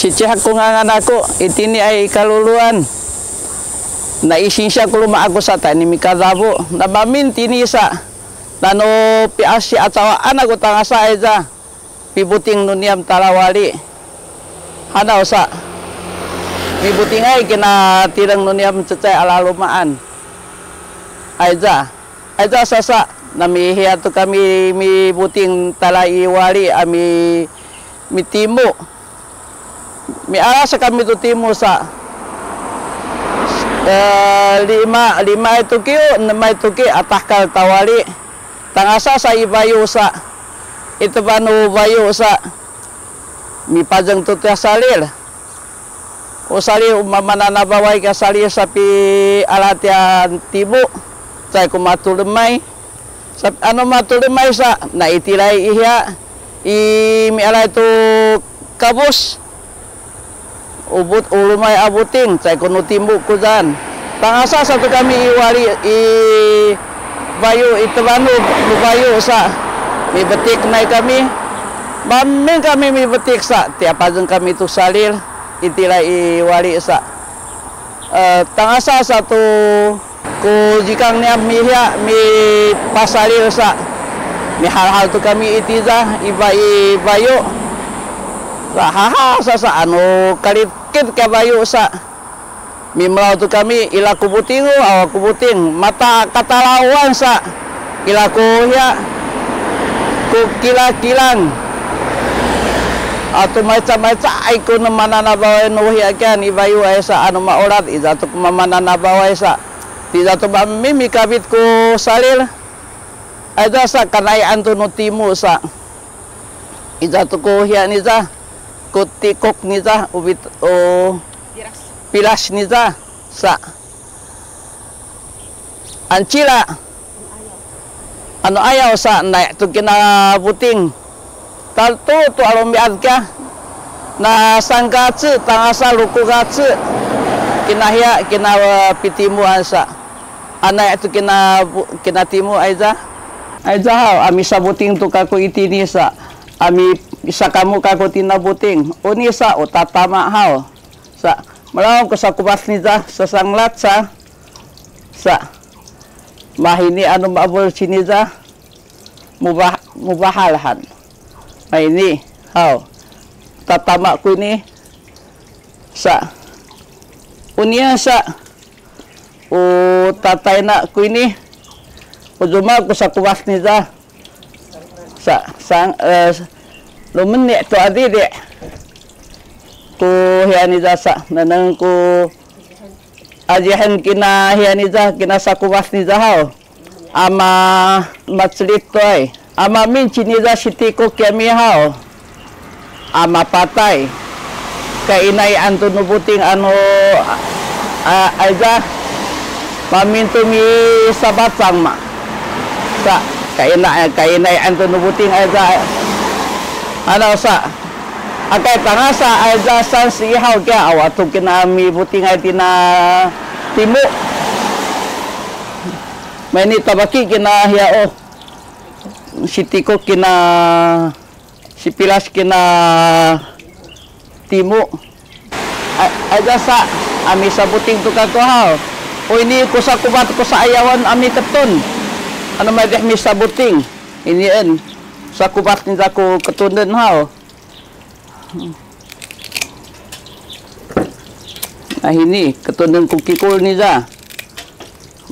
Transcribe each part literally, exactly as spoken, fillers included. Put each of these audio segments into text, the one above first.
Cicih ku ngangan aku, itini ay i kaluluan. Na isinsiya ku luma aku sa tayni mikadabu. Na mamin tini sa, nano piasi acawaan aku tangasa ayza. Pibuting nu niyam talawali. Hanaw sa. Mibutingay kina tireng nu niyam cecay a lalumaan. Ayza. Ayza sasa. Namihiya to kami mibuting tala i wali a mi, mitimu. Miala sa kami to timu sa. E, lima, lima i tuki, enem i tuki, a tahekal tawali. Tangasa sa i bayu sa, i tebanu bayu sa, mipaceng tu tiya salil. O salil, mamananabaway ka salil sa piala tiya timu, caay ku matulemay. Sa, anu matulemay sa, na itilay i hiya, i mialay tu kabus. Ubut ulumay a buting, caay ku nu timu kuzan. Tangasa sa to kami i wali, i bayu, i tebanu, nu bayu sa. Mibetik nay kami. Mamin kami mibetik sa, tiya paceng kami tu salil, itilay i wali sa. E, tangasa sa to Ku zikang niya mihiya mipasalil sa, mihalhal tu kami itiza i ba, i bayu. Sa haha sa, sa anu kalikit ka bayu sa. Mimelaw tu kami ila ku butingu, awa ku buting, mata katalawan sa ila ku hiya, ku kilakilang. Atu mayca mayca ay ku nu mananabaway nu hiya kiyan i bayu ay sa anu maulat, iza tu ku mamananabaway sa. Tiza tu ba mimikabit ku salil. Ayza sa kanayaan tu nu timu sa. Iza tu ku hiya niza, ku tikuk niza, ubit, o, pilas niza sa. Ancila. Anu ayaw sa, nai tu kina buting. Tatu tu alumiad ka. Na sangkaci, tangasa lukukaci. Kina hiya, kina, e, pitimuan sa. Anay tu kina bu-, kina timu ayza. Ayza haw, a misabuting tu kaku itini sa. A misakamu kaku tina buting. Uni sa, u tatama haw. Sa, malaw ku sakupas niza, sasanglat sa. Sa, mahini anu mabul ciniza. Mubah-, mubahal han. Nah, ini, haw. Tatama ku ini, sa. Unia sa. U tatayna ku ini. U zuma ku sakupas niza. Sa, sang, e, lumeni tu adidi. Ku hiya niza sa. Neneng ku Ajihen kina hiya niza, kina sakupas niza haw. Ama macelit toy. Ama minci niza sitiku kiyami haw. Ama patay. Kainay antu nu buting anu, a, ayza. Mamintu mi sabacang ma. Sa, kaina, kainay antu nu buting ayza. Ano sa. Akay tangasa ayza san sihaw kiya awa tu kina mibutingay tina timu. Mayni tabaki kina hiya o. Sitiko kina sipilas kina timu. A-, ayza sa, a misabuting tu kaku haw. O ini ku sakupat ku saayawan a miketun. Anu maydih misabuting. Ini en. Sakupat niza ku ketunen haw. Nah, ini ketunen ku kikul niza.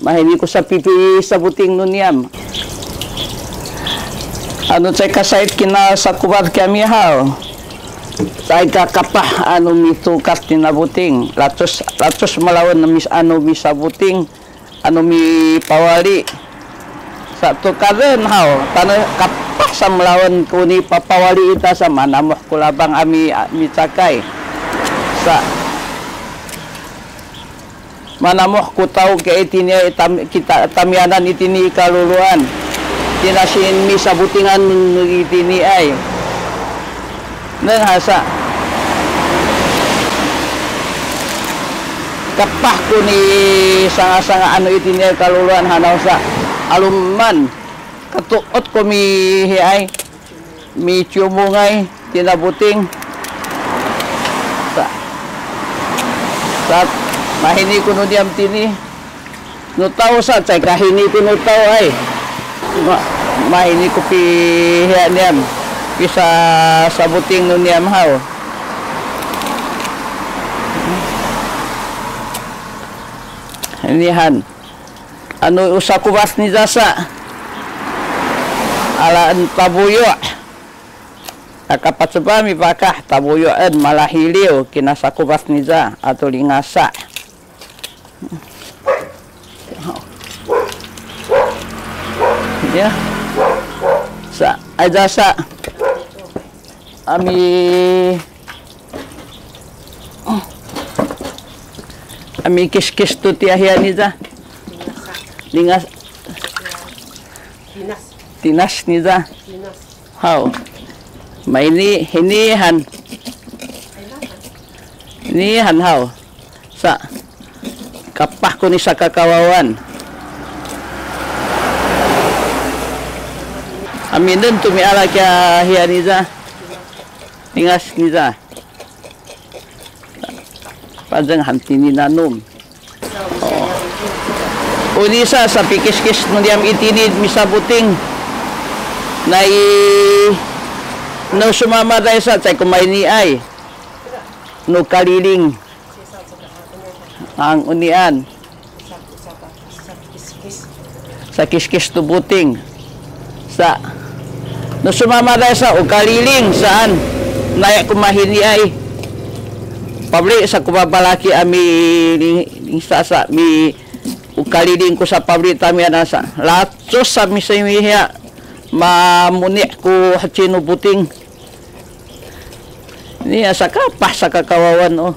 Nah, ini ku sapipi sabuting nu niyam. Anu caay kasait kina sakupat kami haw. Caay kakapah anu mitukat tina buting. Lacus, lacus malawan mis-, anu misabuting. Anu mipawali. Sa tukaden haw, tana kapah sa melawan ku ni papawali ita sa manamuh ku labang a mi, a, micakay. Sa manamuh ku tau ke itini ay tam-, kita tamiyanan itini kaluluan. Tina sin misabutingan itini ay. Neng hasa. Kapah ku ni sanga-sanga anu itini kaluluan hanaw sa. Aluman. Katuot ku mihiay. Miciumungay. Tina buting. Tat, mahini ku nu niyam tini. Nu taw sa, caay kahini ku nu taw ay. Ma, mahini ku pihiya niyam. Pisasabuting nu niyam haw. Ini han. Anu u sakupas niza sa. Ala en tabuyu'. Aka paceba mipakah tabuyu'en malahiliw kinasakupas niza atu lingasa. Ya. Sa, aja sa. Ami, ami kiskis tu tiya hiya niza. Lingas. Tinas niza. Haw. Maini, hini han. Hini han haw. Sa, kapah ku ni sakakawawan. Aminen tu miala kiya hiya niza. Lingas niza. Pazeng han tini nanum. O. Uni sa, sapikiskis nu niyam itini misabuting. Nai, nu sumamaday sa, caay ku mainiay. Nu kaliling. Ang unian. Sakiskis tu buting. Sa, nu sumamaday sa, u kaliling saan. Naya ku mahiniay. Pabli sa ku babalaki ami ling-, lingsa sa mi u kaliling ku sa pabli tamiana sa. Lacus sa misimihiya. Mamuni ku hacinu buting. Ini asa kapah sakakawawan, o.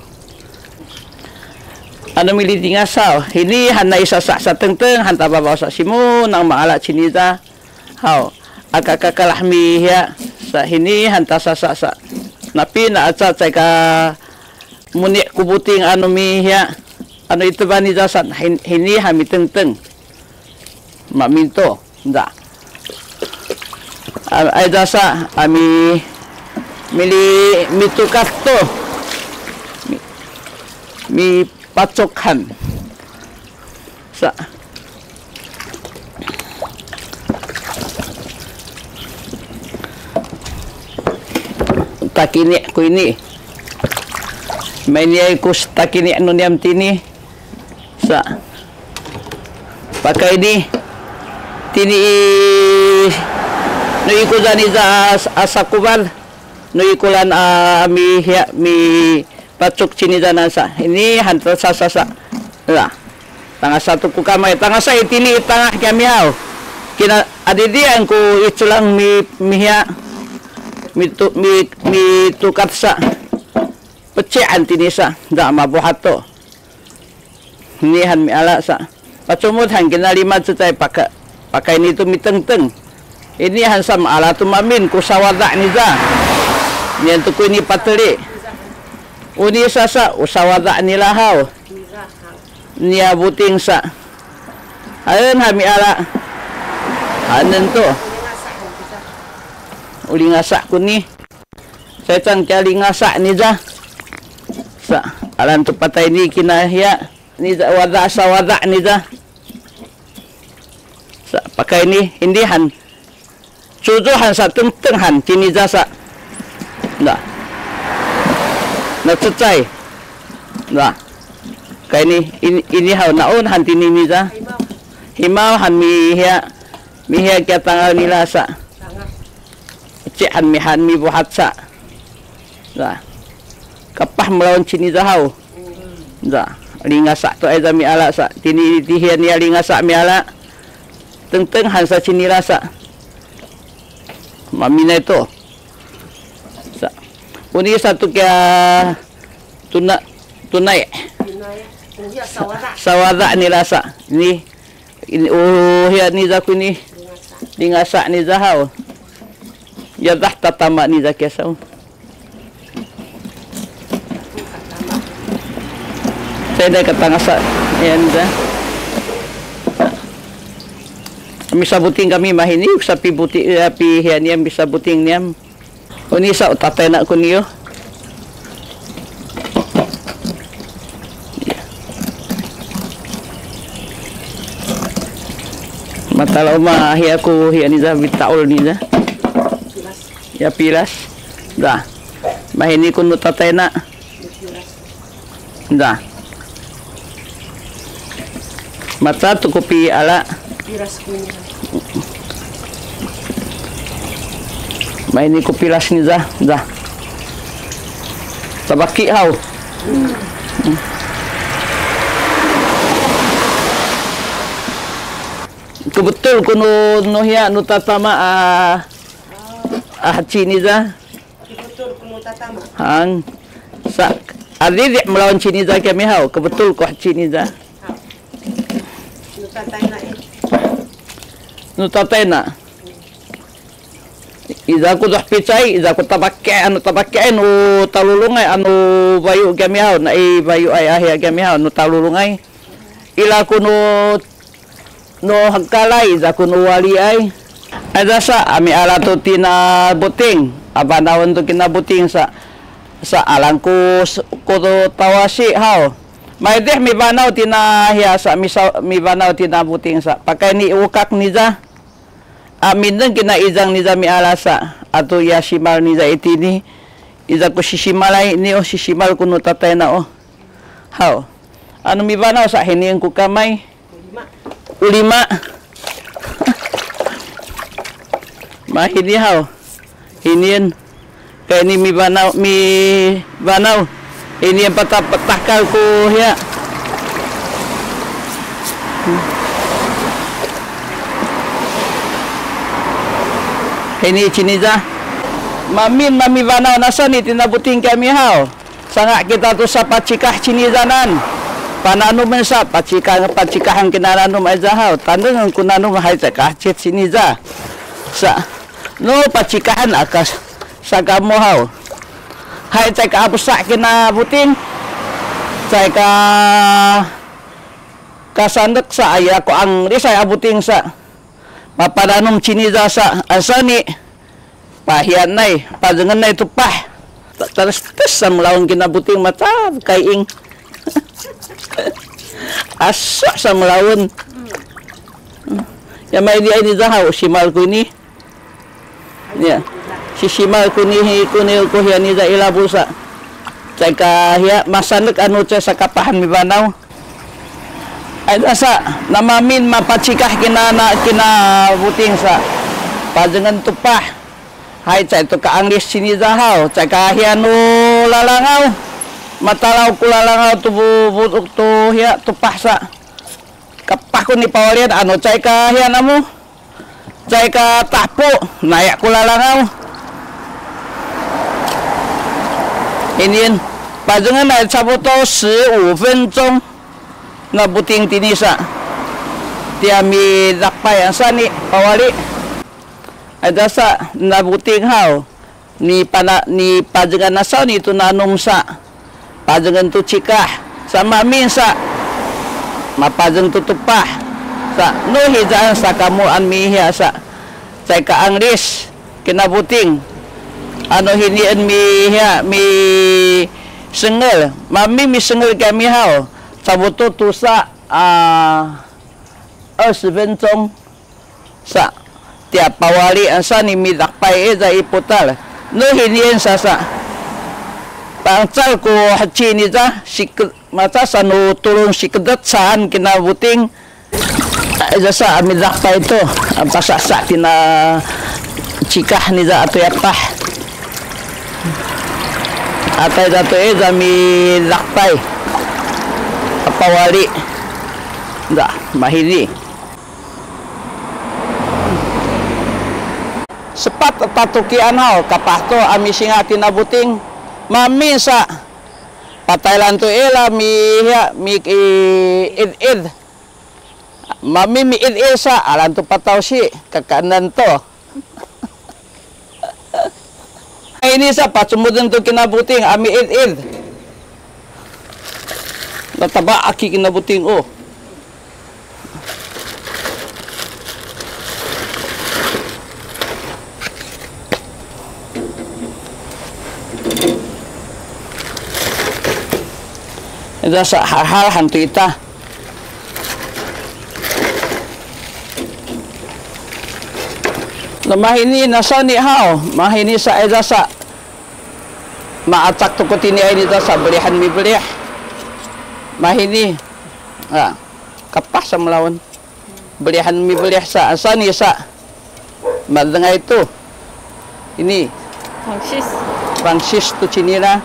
Anu mili tingasaw, hini han na isasa satengteng, han tababaw sa simu, nang maala ciniza. Haw, aka kakalah mihiya, sa hini han tasasa sa. Napi na aca caay ka muni ku buting anu mihiya, anu itebaniza sa, hin-, hini han mitengteng. Maminto. Da. A-, ay dasa, ami, mili, mitukat to. Mi, mipacokan. Sa. Takini ku ini. Maini ay ku takini anu niyam tini. Sa. Pakayni, tini i, nu ikudan iza a, a sakubal, nu ikulan a, mi, ya, mipacuk cinizanan sa. Ini han ta sa, sa, sa. Lah. Tangasa tu ku kamay, tangasa itini i tanga kiyami haw. Kina adidian ku iculang mi, mihiya, mitu, mi, mitukat sa. Pecian tini sa, da mabuhat to. Ini han miala sa. Pacumud han kina lima cecay paka-, pakayni tu mitengteng. Ini han sa maala tu mamin ku sawada niza. Niyan tu ku ini pateli. Uni sa sa, u sawada nila haw. Niya buting sa. Haen han miala. Hanen tu. Uli ngasa ku ni. Cecang kiya lingasa niza. Sa, alan tu patayni kina hiya. Niza wada sawada niza. Sa, pakayni, hindi han. Cucu han sa, tengteng han, ciniza sa. Na. Na cecay. Na. Kayni, ini, ini haw, naun han tini niza. Himaw han mihiya. Mihiya kiya tangal nila sa. Ci han mi han mibuhat sa. Sa. Kapah melawan ciniza haw. Sa. Lingasa tu ay sa miala sa. Tini tihian niya lingasa miala. Tengteng han sa cinila sa. Maminay tu. Sa. Uni sa tu kiya tuna, tunay. Sa-, sawada nila sa. Ini Ini, oh, hiya niza ku ini. Lingasa niza haw. Yadah tatama niza kiya saw. Saya na katangasa. Iya niza. Misabuting kami mahini, sapi buti, eh, pi hiya niyam misabuting niyam. Uni sa utatay na ku niyu. Matalaw ma hiya ku hiya niza bitaul niza. Ya pilas. Da. Mahini ku nu tatayna. Da. Maca tu ku piala. Mahini ku pilas niza. Da. Tabaki haw. Kebetul ku nu, nu hiya nu tatama a, a haci niza. Hang sa adidi melawan cini za kami haw, kebetul ku haci niza. Nu tatayna. Iza ku dah picay, iza ku tabake, anu tabake, nu talulungay, anu bayu kami haw, na i bayu ay ahi kami haw, nu talulungay. Ila ku nu, nu hengkalay, iza ku nu waliay. Ay dasa, a miala tu tina buting, a banawen tu kina buting sa, sa alang ku s-, ku tu tawasi haw. Maydih mibanaw tina hiya sa, misa-, mibanaw tina buting sa, pakay ni ukak niza. A mineng kina izang niza miala sa, atu ya simal niza itini, iza ku sisimalay ni o, sisimal ku nu tatayna o. Haw. Anu mibanaw sa hinian ku kamay. Ulima. Mahini haw. Hinian. Kayni mibanaw, mibanaw. Hinian patah, patahkal ku hiya. Hini cini za. Mamin, mami banaw nasa ni tina buting kami haw. Sanga kita tu sa pacikah cini zanan. Pananumen sa pacikah, pacikahan kinananum ay za haw. Tandeng ku nanum hay cakah cit cini za. Sa, no pacikahan akas sa kamu haw. Hay caka apusa kina buting. Caka kasandek sa aya ko anglisay a buting sa. Mapadanum cini za sa, asa ni pahiyanay, pazengenay tupah. Ta-, tares-tes sa melawen kina buting mata kaying. Aso sa melawen. Ya may di ay ni za haw, simal ku ni. Ya. Sisimal ku ni, hi, ku ni, ku hiya ni za i labu sa. Caka hiya, masanek anu cay sakapahan mibanaw. Ay dasa, namamin mapacikah kina, na, kina buting sa. Pazengen tupah. Hay cay tu kaanglis cini za haw. Caka hiya nu lalangaw. Matalaw ku lalangaw tu bu, bu, tu hiya tupah sa. Kapah ku ni pawalian anu cay ka hiya namu. Cay ka tapu, naya ku lalangaw. Inin, pazengen ay cabuto 十五分钟 na buting tini sa. Tiya midakpay sa ni pawali. Ay dasa na buting haw. Ni pana, ni pazengan nasaw ni tu nanum sa. Pazengen tu cikah, sa mamin sa, mapazeng tu tupah. Sa, nu hizaan sakamuan mihiya sa, cay kaanglis, kina buting. Anu hinien mihiya, misengel, mamin misengel kami haw, cabuto tu sa, a, 二十分钟. Sa, tiya pawali sa ni midakpay i za i putal. Nu hinien sa sa. Pangcal ku haci ni za, sike-, maca sa nu tulun sikedet saan kina buting. Ay za sa, midakpay tu. Apa sa sa kina cikah ni za atu yapah. Atay za tu i za midakpay. Pawali. Za, mahini. Sepat tatukian haw, kapah tu a misinga tina buting. Mamin sa, pataylan tu ila mi, ya, mi, i, id, id. Mamin mi id, id sa, alan tu patawsi, kakanen tu. Ini sa pacumuden tu kina buting a miid-id. Nataba aki kina buting, o. Ita sa hal-hal hantu ita. Mahini nasani haw, mahini sa eza sa. Maacak tu ku tiniay nita sa belihan mibelih. Mahini, ha, kapah sa melawan. Belihan mibelih sa, sani sa. Madengay tu. Ini. Pangsis. Pangsis tu cinira.